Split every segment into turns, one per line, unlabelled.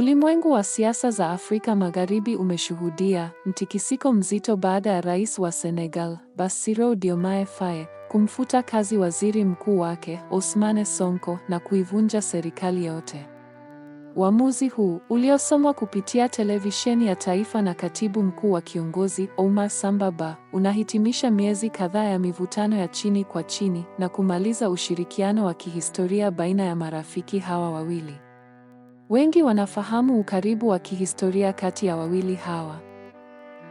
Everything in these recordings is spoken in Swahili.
Ulimwengu wa siasa za Afrika Magharibi umeshuhudia mtikisiko mzito baada ya Rais wa Senegal, Bassirou Diomaye Faye, kumfuta kazi waziri mkuu wake, Ousmane Sonko, na kuivunja serikali yote. Uamuzi huu, uliosomwa kupitia televisheni ya taifa na katibu mkuu wa kiongozi, Oumar Samba Ba, unahitimisha miezi kadhaa ya mivutano ya chini kwa chini na kumaliza ushirikiano wa kihistoria baina ya marafiki hawa wawili. Wengi wanafahamu ukaribu wa kihistoria kati ya wawili hawa.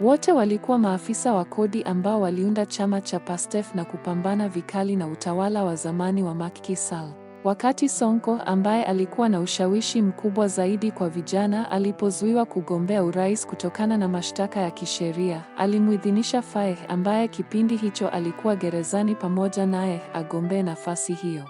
Wote walikuwa maafisa wa kodi ambao waliunda chama cha Pastef na kupambana vikali na utawala wa zamani wa Macky Sall. Wakati Sonko ambaye alikuwa na ushawishi mkubwa zaidi kwa vijana alipozuiwa kugombea urais kutokana na mashtaka ya kisheria, alimuidhinisha Faye ambaye kipindi hicho alikuwa gerezani pamoja naye agombee nafasi hiyo.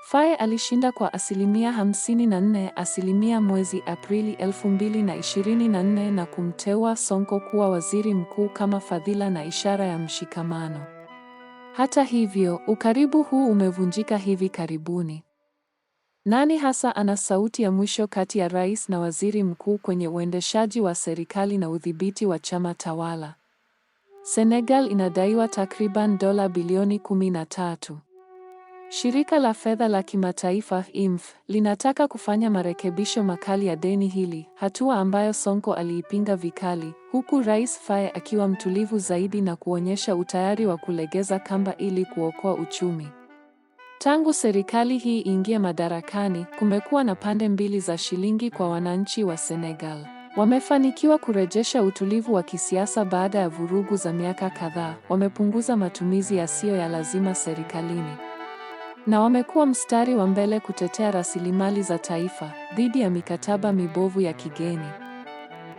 Faye alishinda kwa 54% mwezi Aprili 2024 na kumteua Sonko kuwa waziri mkuu kama fadhila na ishara ya mshikamano. Hata hivyo, ukaribu huu umevunjika hivi karibuni. Nani hasa ana sauti ya mwisho kati ya rais na waziri mkuu kwenye uendeshaji wa serikali na udhibiti wa chama tawala? Senegal inadaiwa takriban dola bilioni 13. Shirika la Fedha la Kimataifa IMF linataka kufanya marekebisho makali ya deni hili, hatua ambayo Sonko aliipinga vikali, huku Rais Faye akiwa mtulivu zaidi na kuonyesha utayari wa kulegeza kamba ili kuokoa uchumi. Tangu serikali hii ingie madarakani, kumekuwa na pande mbili za shilingi kwa wananchi wa Senegal. Wamefanikiwa kurejesha utulivu wa kisiasa baada ya vurugu za miaka kadhaa, wamepunguza matumizi yasiyo ya lazima serikalini na wamekuwa mstari wa mbele kutetea rasilimali za taifa dhidi ya mikataba mibovu ya kigeni.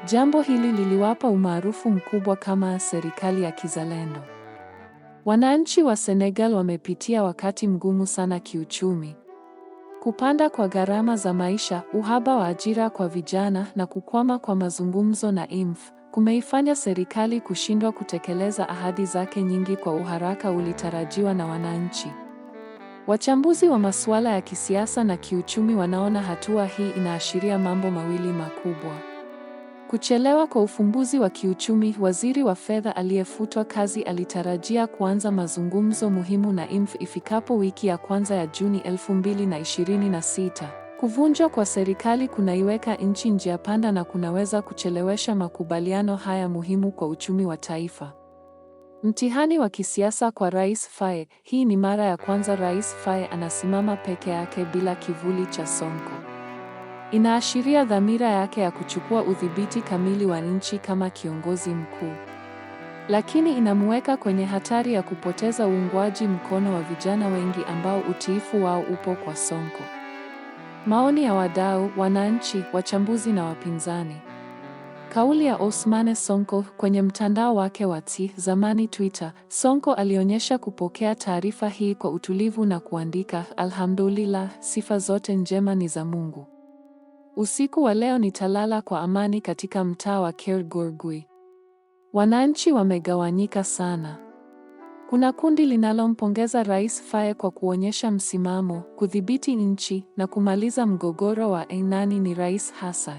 Jambo hili liliwapa umaarufu mkubwa kama serikali ya kizalendo. Wananchi wa Senegal wamepitia wakati mgumu sana kiuchumi. Kupanda kwa gharama za maisha, uhaba wa ajira kwa vijana na kukwama kwa mazungumzo na IMF kumeifanya serikali kushindwa kutekeleza ahadi zake nyingi kwa uharaka ulitarajiwa na wananchi. Wachambuzi wa masuala ya kisiasa na kiuchumi wanaona hatua hii inaashiria mambo mawili makubwa. Kuchelewa kwa ufumbuzi wa kiuchumi. Waziri wa fedha aliyefutwa kazi alitarajia kuanza mazungumzo muhimu na IMF ifikapo wiki ya kwanza ya Juni 2026. Kuvunjwa kwa serikali kunaiweka nchi njia panda na kunaweza kuchelewesha makubaliano haya muhimu kwa uchumi wa taifa. Mtihani wa kisiasa kwa Rais Faye. Hii ni mara ya kwanza Rais Faye anasimama peke yake bila kivuli cha Sonko. Inaashiria dhamira yake ya kuchukua udhibiti kamili wa nchi kama kiongozi mkuu. Lakini inamuweka kwenye hatari ya kupoteza uungwaji mkono wa vijana wengi ambao utiifu wao upo kwa Sonko. Maoni ya wadau, wananchi, wachambuzi na wapinzani. Kauli ya Ousmane Sonko kwenye mtandao wake wa X, zamani Twitter, Sonko alionyesha kupokea taarifa hii kwa utulivu na kuandika, Alhamdulillah, sifa zote njema ni za Mungu. Usiku wa leo nitalala kwa amani katika mtaa wa Keur Gorgui. Wananchi wamegawanyika sana. Kuna kundi linalompongeza Rais Faye kwa kuonyesha msimamo, kudhibiti nchi na kumaliza mgogoro wa nani ni rais hasa.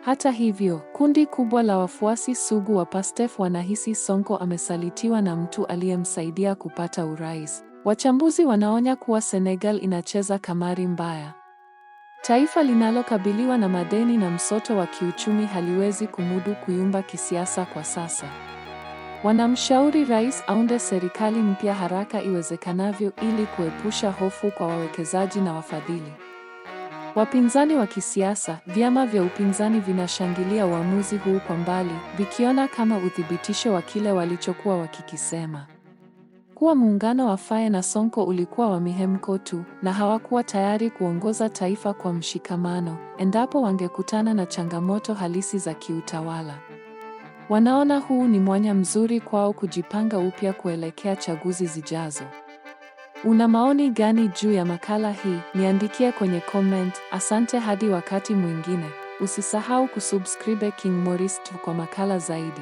Hata hivyo, kundi kubwa la wafuasi sugu wa Pastef wanahisi Sonko amesalitiwa na mtu aliyemsaidia kupata urais. Wachambuzi wanaonya kuwa Senegal inacheza kamari mbaya. Taifa linalokabiliwa na madeni na msoto wa kiuchumi haliwezi kumudu kuyumba kisiasa kwa sasa. Wanamshauri rais aunde serikali mpya haraka iwezekanavyo ili kuepusha hofu kwa wawekezaji na wafadhili. Wapinzani wa kisiasa, vyama vya upinzani vinashangilia uamuzi huu kwa mbali, vikiona kama uthibitisho wa kile walichokuwa wakikisema. Kuwa muungano wa Faye na Sonko ulikuwa wa mihemko tu na hawakuwa tayari kuongoza taifa kwa mshikamano endapo wangekutana na changamoto halisi za kiutawala. Wanaona huu ni mwanya mzuri kwao kujipanga upya kuelekea chaguzi zijazo. Una maoni gani juu ya makala hii? Niandikie kwenye comment. Asante hadi wakati mwingine. Usisahau kusubscribe King Morris TV kwa makala zaidi.